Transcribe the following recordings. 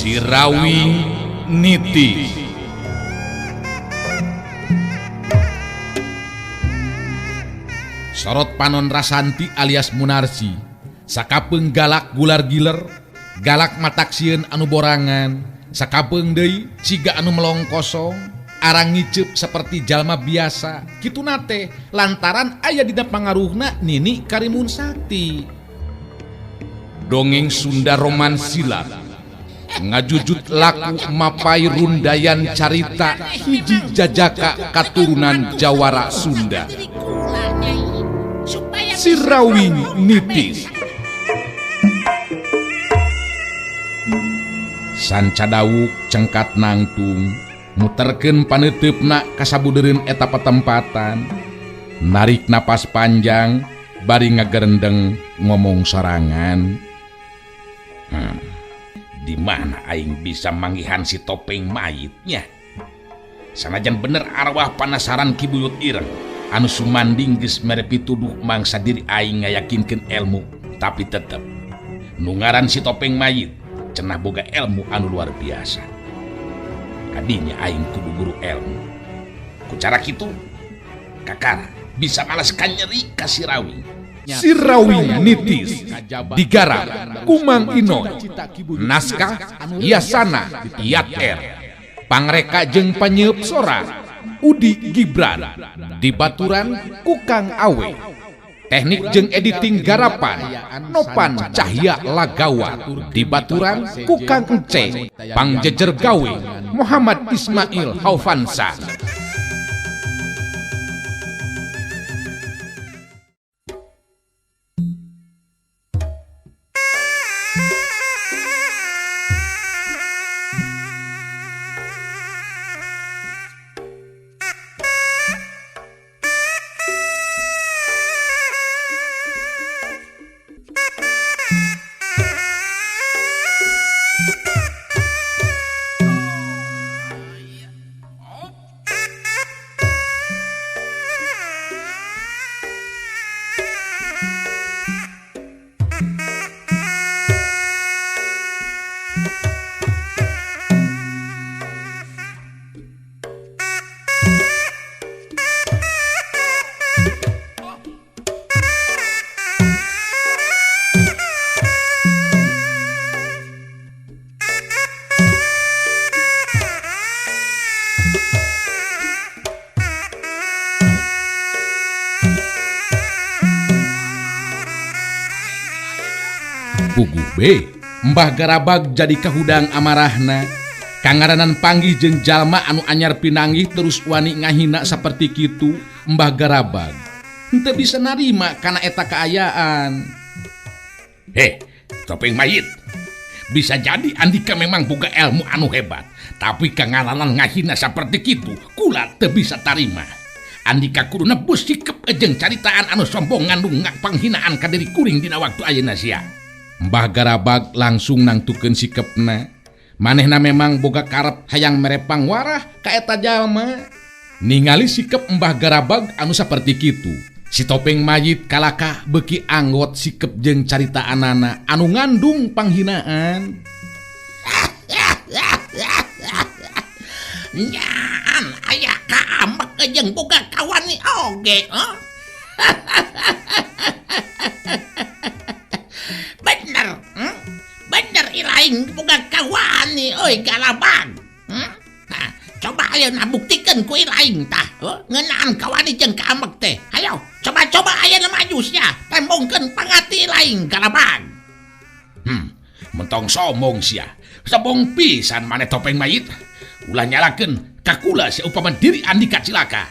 Sirawing Niti. Sorot panon Rasanti alias Munarsi sakapeung galak gular giler, galak mataksieun anu borangan, sakapeung deui siga anu melong kosong, arang ngiceup seperti jalma biasa. Kituna teh lantaran aya dina pangaruhna Nini Karimun Sakti. Dongeng Sunda Roman Silat ngajujut laku mapai rundayan carita hiji jajaka katurunan Jawara Sunda. Sirawing Nitis. Sanca dawuk cengkat nangtung muterkeun paneuteup-na kasabudereun eta patempatan, narik napas panjang bari ngagerendeng ngomong sorangan. Di mana aing bisa manggihan si topeng mayitnya? Sanajan bener arwah panasaran Ki Buyut Ireng anu sumanding geus mere pituduh mangsa diri aing ngayakinkeun ilmu, tapi tetep nu ngaran si topeng mayit cenah boga ilmu anu luar biasa. Kadinya aing kudu guru ilmu. Ku cara kitu kakara bisa malaskan nyeri ka Sirawing. Sirawing Nitis digarap Kumang Inoy, naskah Yasana Yat R, pangreka jeung panyeup sora Udi Gibran, dibaturan Kukang Awe, teknik jeung editing garapan Nopan Cahya Lagawa, dibaturan Kukang Ence, pangjejer gawe Muhammad Ismail Haufansa. Puguh B, Mbah Garabag jadi kahudang amarahna. Kangaranan panggih jeung jalma anu anyar pinanggih terus wani ngahina saperti kitu, Mbah Garabag henteu bisa narima kana eta kaayaan. Heh, topeng mayit. Bisa jadi andika memang boga ilmu anu hebat, tapi kangaranan ngahina saperti kitu, kula teu bisa tarima. Andika kudu nebus sikep jeung caritaan anu sombong ngandung panghinaan ka diri kuring dina waktu ayeuna sia. Mbah Garabag langsung nangtukeun sikepna. Manehna memang boga karep hayang merepang warah ka eta jalma. Ningali sikep Mbah Garabag anu saperti kitu, si topeng mayit kalakah beuki anggot sikep jeung caritaanana anu ngandung panghinaan. Nyaan aya kaambek jeung boga kawani oge, oh? Bener, Bener ilaing boga kawani euy Garabag. Nah, coba ayeuna buktikeun ku ilaing tah, ngeunaan kawani jeung kaambek teh. Hayo, coba-coba ayeuna maju sia, tembongkeun pangati ilaing Garabag. Mentong sombong sia. Sombong pisan maneh topeng mayit. Ulah nyalakeun ka kula sia upama diri andika cilaka.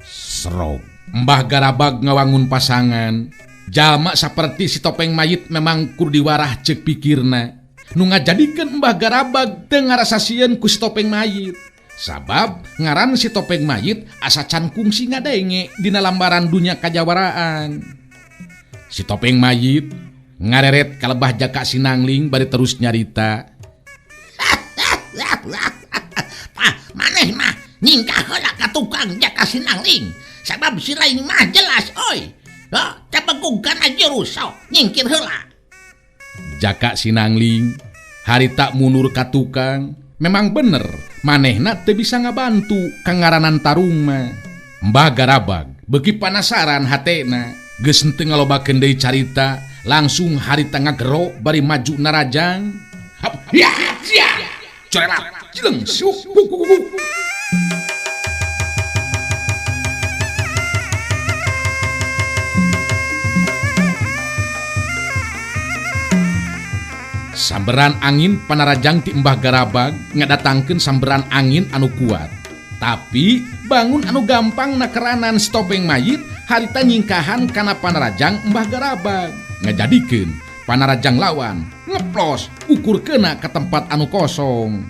Serok. Mbah Garabag ngawangun pasangan. Jalma saperti si topeng mayit memang kudu diwarah ceuk pikirna. Nu ngajadikeun Mbah Garabag teu ngarasa sieun ku si topeng mayit. Sabab ngaran si topeng mayit asa can kungsi ngadenge dina lambaran dunya kajawaraan. Si topeng mayit ngareret kalebah jaka sinangling bari terus nyarita. Tah maneh mah nyingkah heula ka tukang jaka sinangling. Sabab si lain mah jelas euy. Heuh, cabegug kana jurus sok nyingkir heula. Jaka sinangling Harita mundur ka tukang, memang bener manehna teu bisa ngabantu kangaranan tarung mah. Mbah Garabag beuki panasaran hatena, geus henteu ngalobakeun deui carita, langsung harita ngagero bari maju narajang. Hap, ya, ya. Corelat, jeleng, suk, buk, buk, buk. Samberan angin panarajang ti Mbah Garabag ngadatangkeun samberan angin anu kuat. Tapi bangun anu gampang nakeranan si topeng mayit harita nyingkahan kana panarajang Mbah Garabag. Ngajadikeun panarajang lawan ngeplos ukur kena ke tempat anu kosong.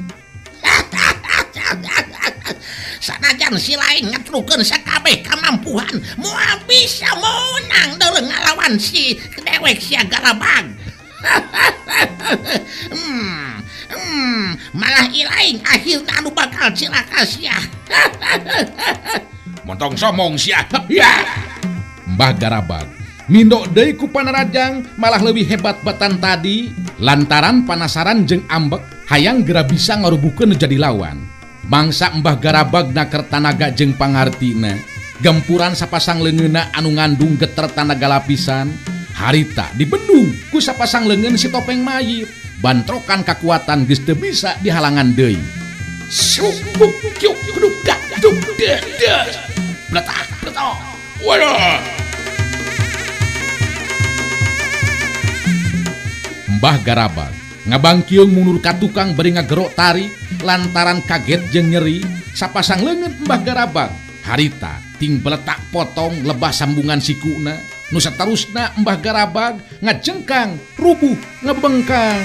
Sanajan si lain ngetrukeun sakabeh kamampuhan moal bisa menang deuleu ngalawan si dewek sia Garabag. Malah ilaing akhirna anu bakal cilaka sia. Montong somong sia. Ya. Mbah Garabag mindok deui ku panarajang malah leuwih hebat batan tadi lantaran panasaran jeung ambek hayang geura bisa ngarubukeun nu jadi lawan. Mangsa Mbah Garabag naker tanaga jeung pangartina. Gempuran sapasang leungeunna anu ngandung geter tanaga lapisan. Harita dibendung ku sapasang leungeun si topeng mayit. Bantrokan kakuatan geus teu bisa dihalangan deui. Suk buk kiuk kuduk dak duk deh deh. Bletak bletok. Waduh. Mbah Garabag ngabangkiung mundur ka tukang bari ngagerok tari lantaran kaget jeung nyeri. Sapasang leungeun Mbah Garabag harita ting beletak potong lebah sambungan sikuna. Nu saterusna Mbah Garabag ngajengkang rubuh ngebengkang.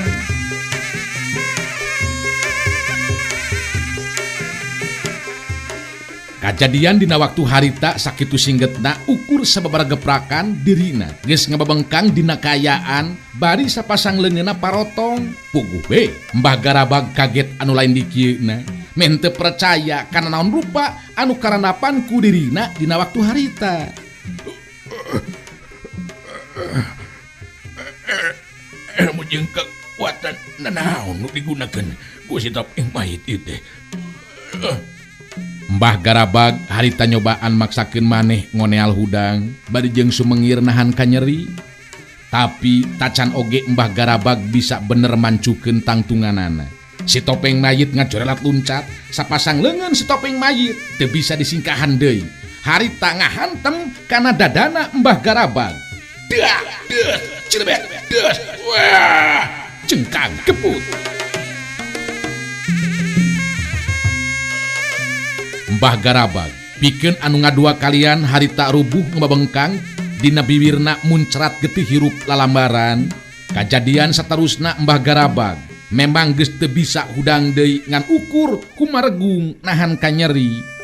Kajadian dina waktu harita sakitu singgetna ukur sababaraha geprakan dirina geus ngababengkang dina kaayaan bari sapasang leungeunna parotong. Puguh we Mbah Garabag kaget anu lain dikieuna, meh teu percaya kana naon rupa anu karandapan ku dirina dina waktu harita. Mujeng kekuatan nanaon nu digunakeun ku si topeng mayit ieu teh. Mbah Garabag harita nyobaan maksakeun maneh ngoneal hudang bari jeung sumengir nahan kanyeri. Tapi tacan oge Mbah Garabag bisa bener mancukeun tangtunganana. Si topeng mayit ngajorelat luncat, sapasang leungeun si topeng mayit teu bisa disingkahan deui. Harita ngahantem kana dadana Mbah Garabag. Dah, deh, cirebet, deh, wah, cengkang keput. Mbah Garabag pikeun anu ngadua kalian harita rubuh ngebabengkang dina biwirna muncrat getih hirup lalambaran. Kajadian saterusna Mbah Garabag memang geus teu bisa hudang deui ngan ukur kumaregung nahan kanyeri.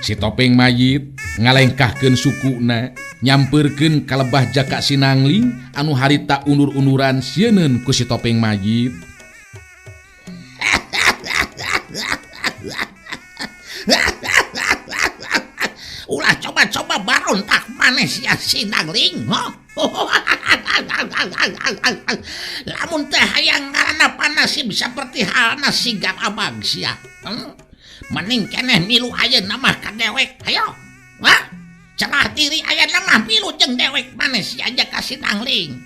Si topeng mayit ngalengkahkeun sukuna nyampeurkeun ka lebah Jaka Sinangling anu harita undur-unduran sieuneun ku si topeng mayit. Ulah coba-coba barontak maneh sia Sinangling, ho. Lamun teh hayang ngaranna panasib saperti halna si Garabag sia. Mending keneh milu ayeuna mah ka dewek, hayo. Wah, cerah diri ayeuna mah milu jeung dewek maneh sia Jaka Sinangling.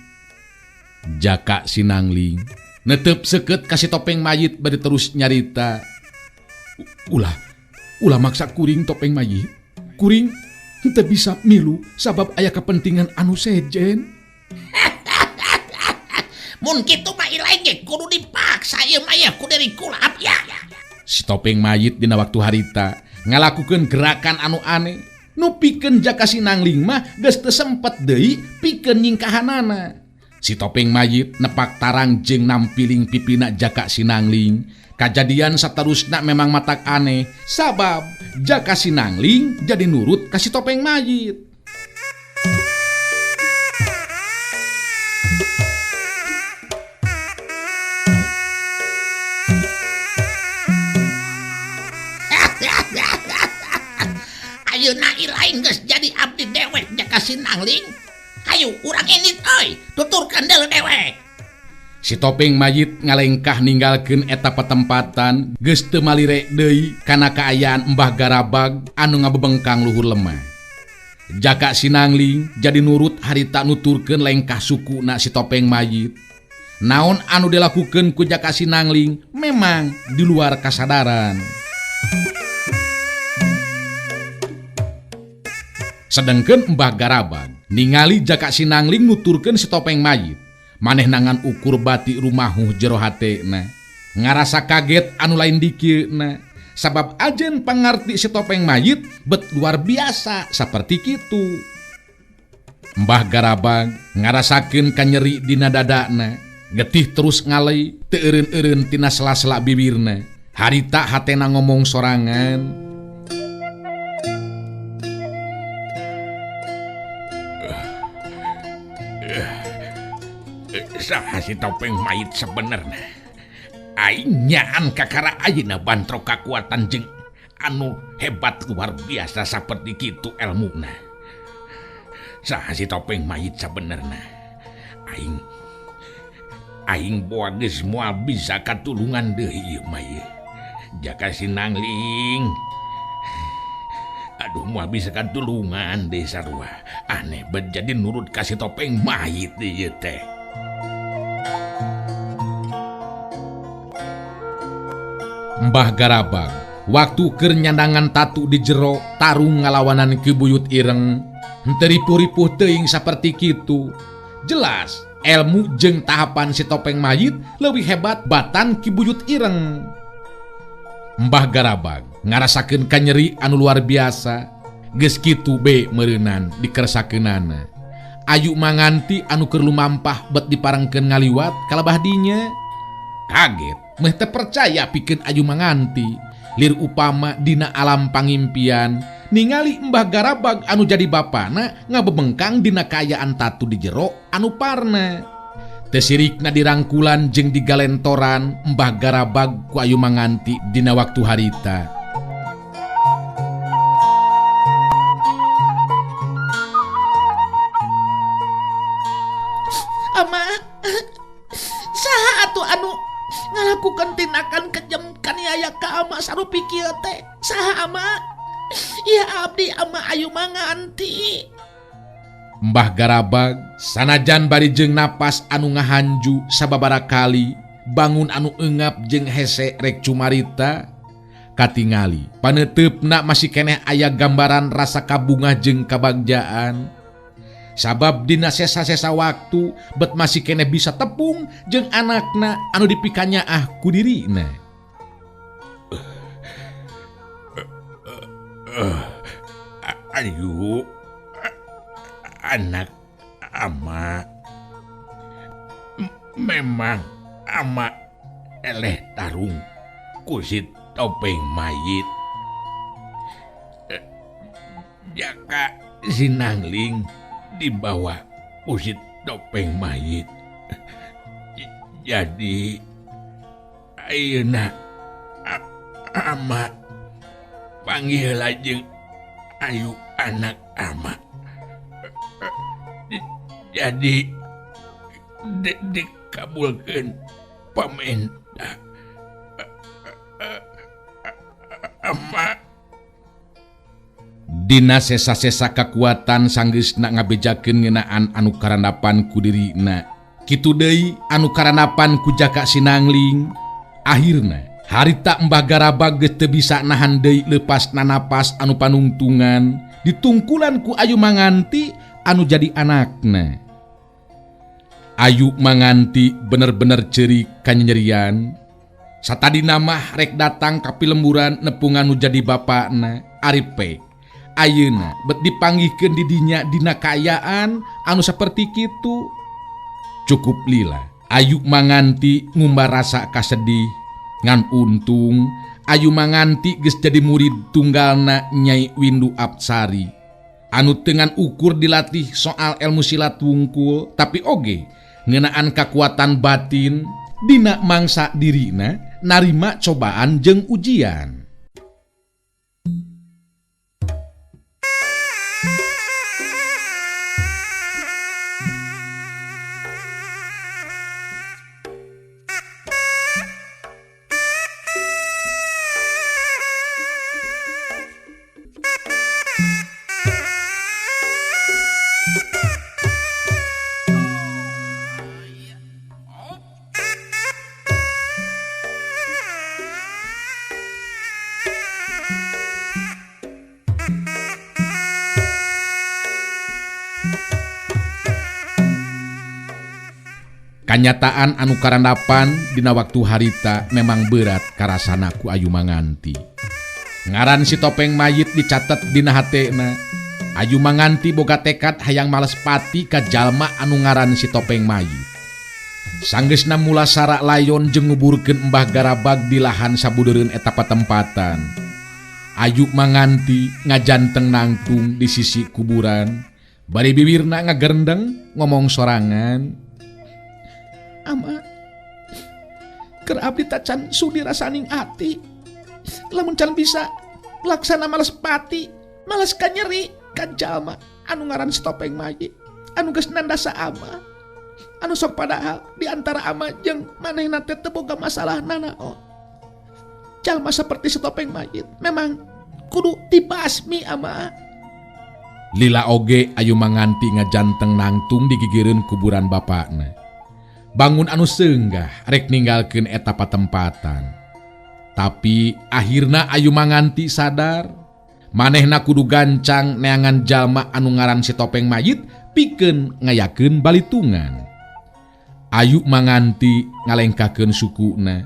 Jaka Sinangling netep seukeut ka si topeng mayit bari terus nyarita. Ulah, ulah maksa kuring topeng mayit. Kuring henteu bisa milu sabab aya kepentingan anu sejen. Mun kitu mah ilaing ge kudu dipaksa ieu mah ya ku diri kulap ya. Si topeng mayit dina waktu harita ngalakukeun gerakan anu aneh nu pikeun Jaka Sinangling mah geus teu sempet deui pikeun nyingkahanana. Si topeng mayit nepak tarang jeung nampiling pipina Jaka Sinangling. Kajadian saterusna memang matak aneh sabab Jaka Sinangling jadi nurut ka si topeng mayit. Sinangling? Hayu urang indit euy, tuturkeun deuleu dewek. Si topeng mayit ngalengkah ninggalkeun eta patempatan geus teu malire deui kana kaayaan Mbah Garabag anu ngabebengkang luhur lemah. Jaka Sinangling jadi nurut harita nuturkeun lengkah sukuna si topeng mayit. Naon anu dilakukeun ku Jaka Sinangling memang di luar kasadaran. Sedengkeun Mbah Garabag ningali Jaka Sinangling nuturkeun si topeng mayit. Maneh nangan ukur bati rumahuh jero hatena. Ngarasa kaget anu lain dikieuna. Sabab ajen pangarti si topeng mayit bet luar biasa saperti kitu. Mbah Garabag ngarasakeun kanyeri dina dadana. Getih terus ngalei teu eureun-eureun tina sela-sela bibirna. Harita hatena ngomong sorangan. Saha si topeng mayit sebenarnya? Aing nyaan kakara ayeuna bantrok kakuatan jeung anu hebat luar biasa saperti kitu elmuna. Saha si topeng mayit sebenarnya? Aing aing boa geus moal bisa katulungan deui ieu mah ieu. Jaka Sinangling. Aduh moal bisa katulungan deui sarua. Aneh bet jadi nurut ka si topeng mayit ieu teh. Mbah Garabag waktu keur nyandangan tatu di jero tarung ngalawanan Ki Buyut Ireng henteu ripuh-ripuh teuing saperti kitu. Jelas ilmu jeung tahapan si topeng mayit leuwih hebat batan Ki Buyut Ireng. Mbah Garabag ngarasakeun kanyeri anu luar biasa. Geus kitu be meureunan dikeresakeunana. Ayu manganti anu keur lumampah bet diparengkeun ngaliwat kalabah dinya. Kaget meh teu percaya pikeun Ayu Manganti. Lir upama dina alam pangimpian ningali Mbah Garabag anu jadi bapana ngabebengkang dina kaayaan tatu di jero anu parna. Teu sirikna dirangkulan jeung digalentoran Mbah Garabag ku Ayu Manganti dina waktu harita. Ama saha atuh anu ngalakukan tindakan kejam kaniaya ka ama sarupi kieu teh? Saha ama? Ya abdi ama Ayu Manganti. Mbah Garabag sanajan bari jeung napas anu ngahanju sababaraha kali bangun anu eungap jeung hese rek cumarita katingali paneuteup-na masih keneh aya gambaran rasa kabungah jeung kabagjaan. Sabab dina sesa-sesa waktu bet masih keneh bisa tepung jeung anakna anu dipikanyaah ku dirina. Ayu anak ama memang ama eleh tarung ku si topeng mayit. Jaka Sinangling dibawa ku si topeng mayit. Jadi ayeuna ama panggil lajeng Ayu anak ama. Jadi dikabulkeun pamenta ama. Dina sesa-sesa kakuatan sanggeusna ngabejakeun ngeunaan anu karandapan ku dirina. Kitu deui anu karandapan ku Jaka Sinangling. Akhirna harita Mbah Garabag geus teu bisa nahan deui leupas nanapas anu panungtungan ditungkulan ku Ayu Manganti anu jadi anakna. Ayu Manganti bener-bener ceurik kanyerian. Satadina mah rek datang ka pilemburan nepungan nu jadi bapakna Ari Pek. Ayeuna bet dipanggihkeun di dinya dina kaayaan anu saperti kitu. Cukup lila Ayu Manganti ngumbar rasa kasedih. Ngan untung Ayu Manganti geus jadi murid tunggalna Nyai Windu Apsari anu dengan ukur dilatih soal ilmu silat wungkul tapi oge ngeunaan kakuatan batin dina mangsa dirina narima cobaan jeung ujian. Kanyataan anu karandapan dina waktu harita memang berat karasana ku Ayu Manganti. Ngaran si topeng mayit dicatet dina hatena. Ayu Manganti boga tekad hayang males pati ka jalma anu ngaran si topeng mayit. Sanggeusna mulasara layon jeung nguburkeun Mbah Garabag di lahan sabudeureun eta patempatan. Ayu Manganti ngajanteng nangtung di sisi kuburan, bari bibirna ngagerendeng ngomong sorangan. Ama, keur abdi tacan sudi rasaning ati. Lamun can bisa laksana males pati, males kanyeri ka jalma anu ngaran si topeng mayit, anu geus nandasa ama. Anu sok padahal di antara ama jeung manehna teh teu boga masalah nanaon. Jalma seperti si topeng mayit memang kudu dibasmi ama. Lila oge Ayu Manganti ngajanteng nangtung digigireun kuburan bapakna. Bangun anu seunggah rek ninggalkeun eta patempatan. Tapi akhirna Ayu Manganti sadar manehna kudu gancang neangan jalma anu ngaran si topeng mayit pikeun ngayakeun balitungan. Ayu Manganti ngalengkakeun sukuna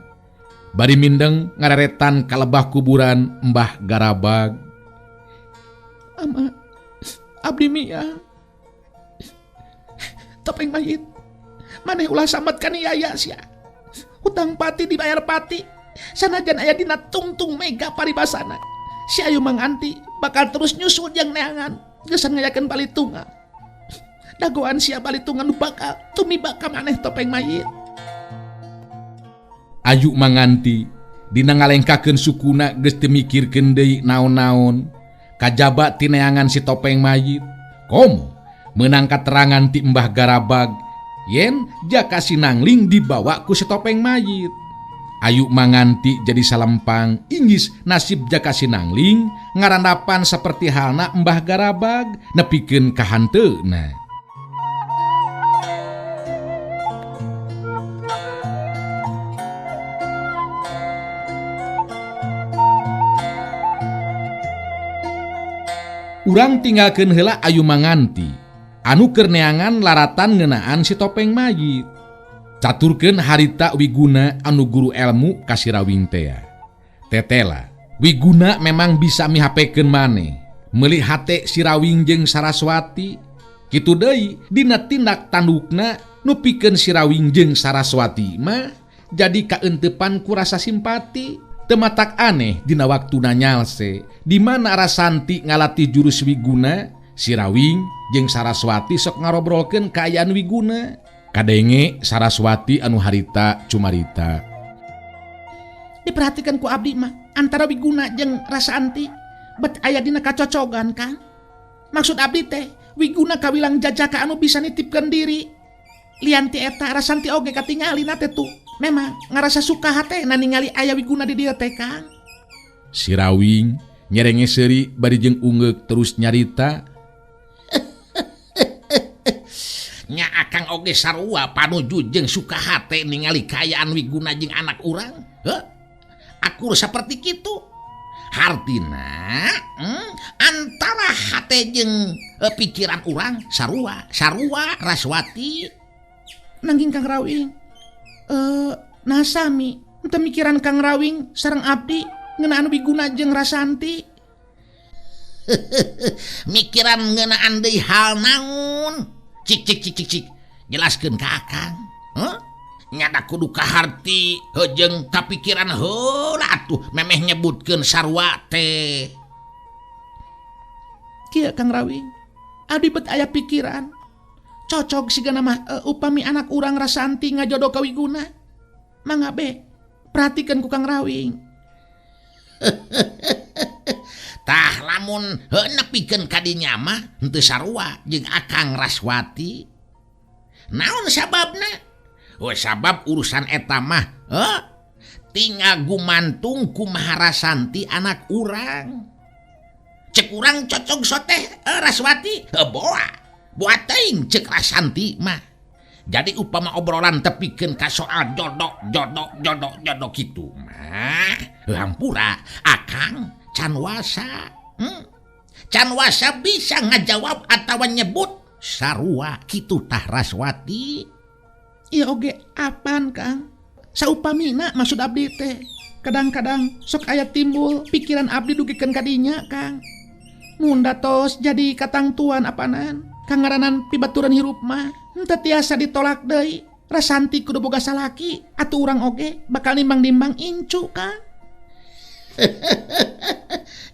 bari mindeng ngareretan kalebah kuburan Mbah Garabag. Ama, abdi miang topeng mayit maneh ulah samet kan yaya sia. Hutang pati dibayar pati. Sanajan aya dina tungtung mega paribasana. Si Ayu Manganti bakal terus nyusul jeung neangan geus ngayakeun balitungan. Dagoan sia balitungan nu bakal tumiba ka maneh topeng mayit. Ayu Manganti dina ngalengkakeun sukuna geus teu mikirkeun deui naon-naon. Kajaba ti neangan si topeng mayit. Komo meunang katerangan ti Mbah Garabag yen Jaka Sinangling dibawa ku si topeng mayit. Ayu Manganti jadi salempang inggis nasib Jaka Sinangling ngarandapan seperti halna Mbah Garabag nepikeun ka hanteuna. Urang tinggalkeun heula Ayu Manganti anu keur neangan laratan ngeunaan si topeng mayit. Caturkeun harita Wiguna anu guru elmu ka si Rawing tea. Tetela, Wiguna memang bisa mihapekeun maneh, meuli hate si Rawing jeung Saraswati. Kitu deui dina tindak tandukna nu pikeun si Rawing jeung Saraswati mah jadi kaenteupan ku rasa simpati. Teu matak aneh dina waktuna nyalse di mana Rasanti ngalatih jurus Wiguna, si Rawing jeung Saraswati sok ngarobrolkeun kaayaan Wiguna. Kadenge Saraswati anu harita cumarita. Diperhatikan ku abdi mah antara Wiguna jeung Rasanti bet aya dina kacocogan Kang. Maksud abdi teh Wiguna kawilang jajaka anu bisa nitipkeun diri. Lian ti eta Rasanti oge katingalina teh tuh memang ngarasa suka hatena ningali aya Wiguna di dieu teh Kang. Si Rawing nyerenge seuri bari jeung ungeuk terus nyarita. Nya akang oge sarua panuju jeung suka hate ningali kaayaan Wiguna jeung anak urang. Heuh? Akur seperti kitu. Hartina antara hate jeung pikiran urang sarua, sarua Raswati. Nanging Kang Rawing, nasami teu mikiran Kang Rawing sareng abdi ngeunaan Wiguna jeung Rasanti. Mikiran ngeunaan deui hal naon? Cik cik cik cik cik jelaskeun ka akang. Heuh? Nyada kudu kaharti jeung kapikiran heula atuh memeh nyebutkeun sarua teh. Kieu Kang Rawing, abdi bet aya pikiran. Cocok sigana mah upami anak urang Rasanti ngajodoh ka Wiguna. Mangga be, perhatikeun ku Kang Rawing. Tah lamun heuh nepikeun ka dinya mah henteu sarua jeung akang Raswati. Naon sababna? Oh sabab urusan eta mah heuh tinggal gumantung kumaha Rasanti anak urang. Cek urang cocok soteh Raswati heuh boa. Boa teuing cek Rasanti mah. Jadi upama obrolan tepikeun ka soal jodoh jodoh jodoh jodoh kitu mah heuh hampura akang can wasa. Can wasa bisa ngajawab atawa nyebut sarua kitu tah Raswati. Ieu oge apan Kang? Saupamina maksud abdi teh. Kadang-kadang sok aya timbul pikiran abdi dugikeun ka dinya Kang. Munda tos jadi katangtuan apanan. Kangaranan pibaturan hirup mah henteu tiasa ditolak deui. Rasanti kudu boga salaki atuh urang oge bakal nimbang-nimbang incu Kang.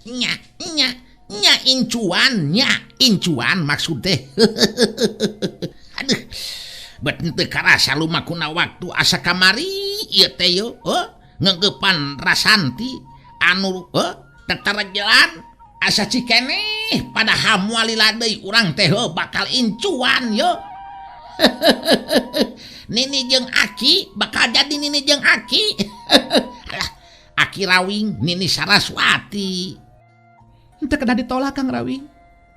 Nya nya nya incuan nya incuan maksud teh. Aduh, bet henteu karasa lumakuna waktu asa kamari ieu teh yeuh, heuh, ngeungeupan Rasanti anu heuh teterejelan asa cikeneh padahal moal lila deui urang teh heuh bakal incuan yeuh. Nini jeung Aki bakal jadi Nini jeung Aki. Alah, Aki Rawing Nini Saraswati. Henteu kedah ditolak Kang Rawing.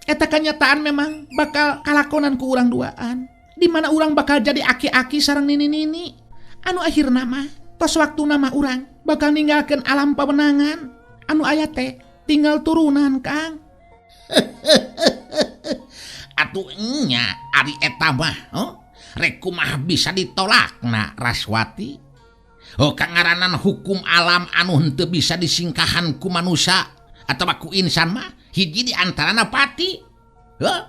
Eta kenyataan memang bakal kalakonan ku urang duaan. Di mana urang bakal jadi aki-aki sareng nini-nini. Anu akhirna mah tos waktuna mah urang bakal ninggalkeun alam pawenangan. Anu aya teh tinggal turunan Kang. Atuh nya ari eta mah, oh, rek kumaha bisa ditolakna Raswati. Oh, kangaranan hukum alam anu henteu bisa disingkahan ku manusia atawa ku insan mah hiji di antarana pati. Heuh.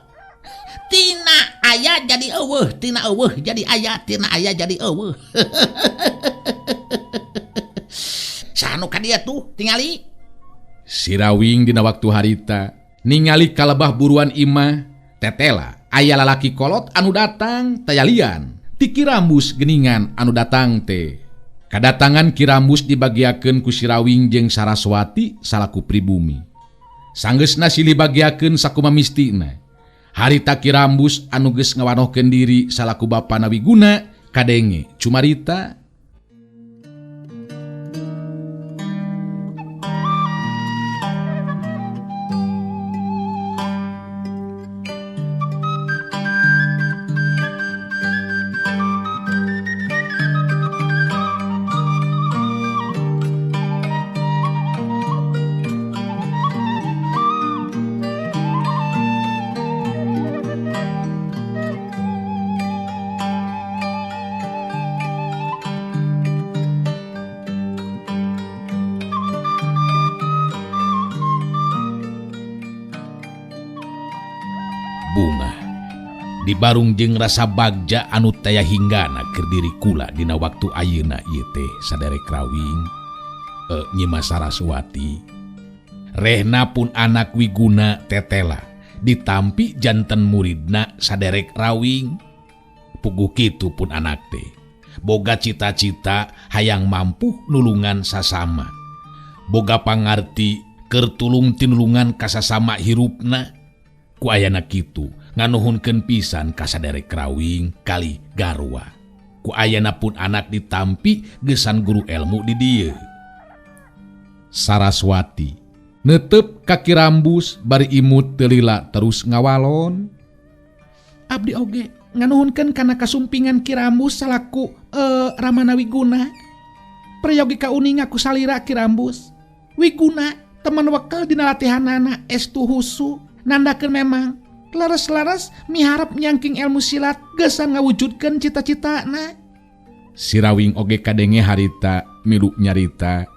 Tina aya jadi eueuh, tina eueuh jadi aya, tina aya jadi eueuh. Saha nu ka dieu tuh tingali? Si Rawing dina waktu harita ningali kalebah buruan imah tetela aya lalaki kolot anu datang tayalian ti Ki Rambus geningan anu datang teh. Kadatangan Ki Rambus dibagiakeun ku si Rawing jeung Saraswati salaku pribumi. Sanggeusna silih bagiakeun sakumaha mistina. Harita Ki Rambus anu geus ngawanohkeun diri salaku bapana Wiguna kadenge cumarita. Bunga dibarung jeung rasa bagja anu taya hinggana keur diri kula dina waktu ayeuna ieu teh saderek Rawing, Nyimas Saraswati. Rehna pun anak Wiguna tetela ditampi janten muridna saderek Rawing. Puguh kitu pun anak teh boga cita-cita hayang mampu nulungan sasama, boga pangarti keur tulung tinulungan ka sasama hirupna. Ku ayana kitu nganuhunkeun pisan ka saderek Rawing kali garwa. Ku ayana pun anak ditampi gesan guru ilmu di dieu. Saraswati netep ka Ki Rambus bari imut teu lila terus ngawalon. Abdi oge nganuhunkeun kana kasumpingan Ki Rambus salaku Ramana Wiguna. Prayogi kauninga ku salira Ki Rambus. Wiguna teman wekel dina latihanana estu husu. Nandakeun memang leres-leres miharep nyangking ilmu silat geus ngawujudkeun cita-citana. Si Rawing oge kadenge harita milu nyarita.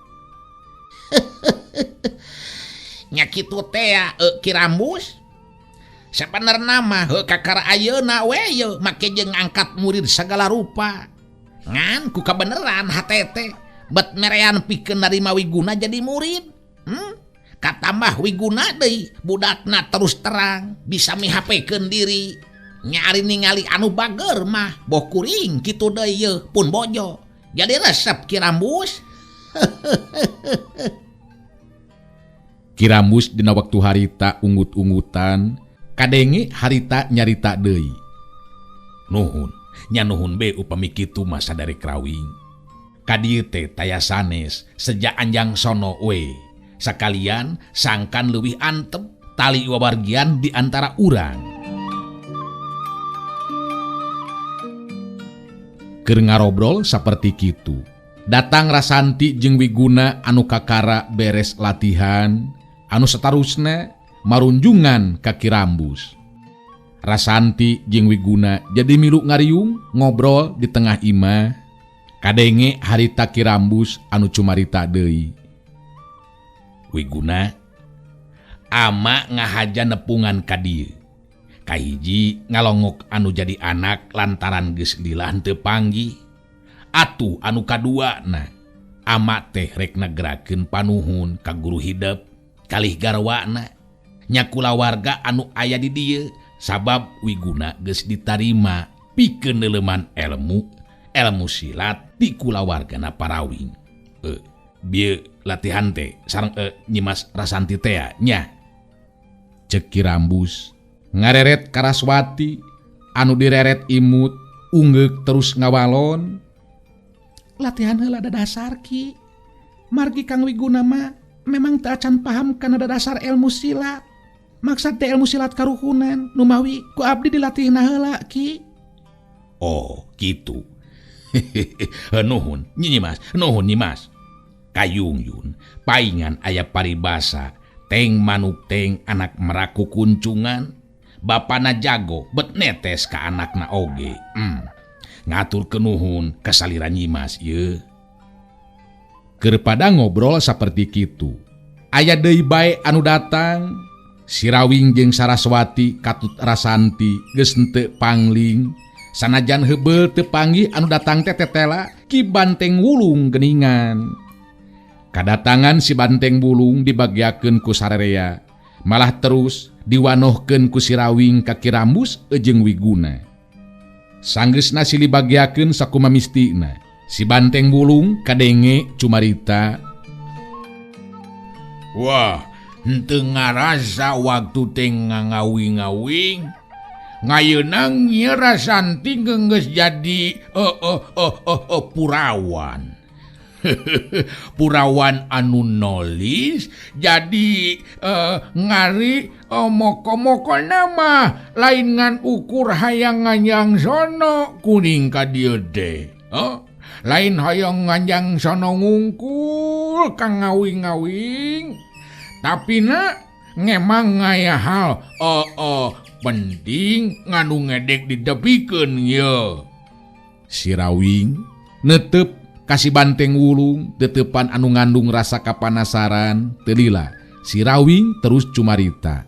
Nya kitu teh ya, Ki Rambus. Sabenerna mah heuh kakara ayeuna we yeuh make jeung ngangkat murid sagala rupa. Ngan ku kabeneran hate teh bet merean pikeun narima Wiguna jadi murid. Katambah Wiguna deui budakna terus terang bisa mihapekeun diri. Nyari ningali anu bager mah boh kuring kitu deui yeuh pun bojo. Jadi resep Ki Rambus. Ki Rambus dina waktu harita ungut-ungutan kadenge harita nyarita deui. Nuhun, nya nuhun be upami kitu mah saderek Rawing. Ka dieu teh taya sanes seja anjang sono we. Sakalian sangkan leuwih antep tali wawargian di antara urang. Keur ngarobrol saperti kitu. Datang Rasanti jeung Wiguna anu kakara beres latihan, anu satarusna marunjungan ka Ki Rambus. Rasanti jeung Wiguna jadi milu ngariung ngobrol di tengah imah. Kadenge harita Ki Rambus anu cumarita deui. Wiguna ama ngahaja nepungan ka dieu. Kahiji ngalongok anu jadi anak lantaran geus lila henteu panggih. Atuh anu kaduana ama teh rek nagerakeun panuhun ka guru hidep kalih garwana nya kulawarga anu aya di dieu sabab Wiguna geus ditarima pikeun neuleuman ilmu silat di kulawargana Parawing. Bieu latihan teh sareng Nyimas Rasanti teh nya. Cek Ki Rambus ngareret Karaswati anu direret imut unggeuk terus ngawalon. Latihan heula da dasar Ki. Margi Kang Wiguna mah memang teu acan paham kana dasar ilmu silat. Maksad teh ilmu silat karuhunan numawi ku abdi dilatihna heula Ki. Oh, kitu. Nuhun Nyimas, nuhun Nyimas. Kayung yun paingan aya paribasa teng manuk teng anak meraku kuncungan bapana jago bet netes ka anakna oge. Ngatur kenuhun kasalira Nyimas ye. Keur pada ngobrol saperti kitu aya deui bae anu datang. Sirawing jeung Saraswati katut Rasanti geus henteu pangling sanajan heubeul teu panggih anu datang teh tetela Ki Banteng Wulung geuningan. Kadatangan si Banteng Wulung dibagiakeun ku sarerea malah terus diwanohkeun ku Sirawing ka Ki Rambus jeung Wiguna. Sanggeusna silih bagiakeun sakumaha mistina. Si Banteng Wulung kadenge cumarita. Wah, henteu ngarasa waktu teh ngawing-ngawing. Ngayeunang ieu Rasanti geus jadi purawan. Purawan anu nolis jadi ngari moko-moko nama lain ngan ukur hayang nganjang sono kuning ka dieu teh. Lain hayang nganjang sono ngungkul kang ngawing-ngawing. Tapi na ngemang ngaya hal penting nganu ngedek didepikeun ye. Sirawing netep kasih Banteng Wulung tetepan anu ngandung rasa kapanasaran telila. Sirawing terus cumarita.